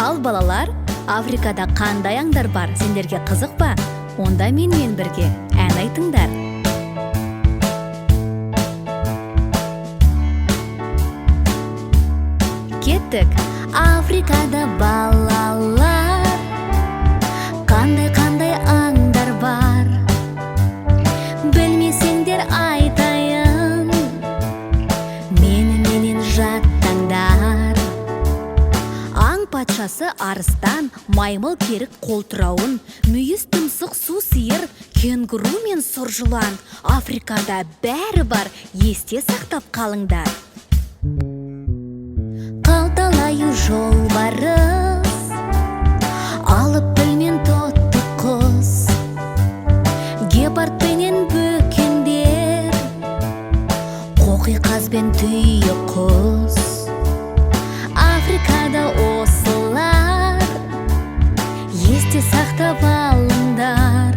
Ал балалар, Африкада қандай аңдар бар, сендерге қызық па? Онда менімен бірге ән айтыңдар. Кеттік. Африкада балалар, қандай-қандай аңдар бар? Білмесеңдер айтайын, меніменен жаттаңдар. Аң патшасы арыстан, маймыл керік қолтырауын, мүйіз тұмсық су сиыр, кенгуру мен сұр жылан. Африкада бәрі бар, есте сақтап қалыңдар. Қалталаю жолбарыс, алып піл мен тоты құс, гепард пенен бөкендер, қоқиқаз бен түйе құс. Африкада осылар, есте сақтап алыңдар.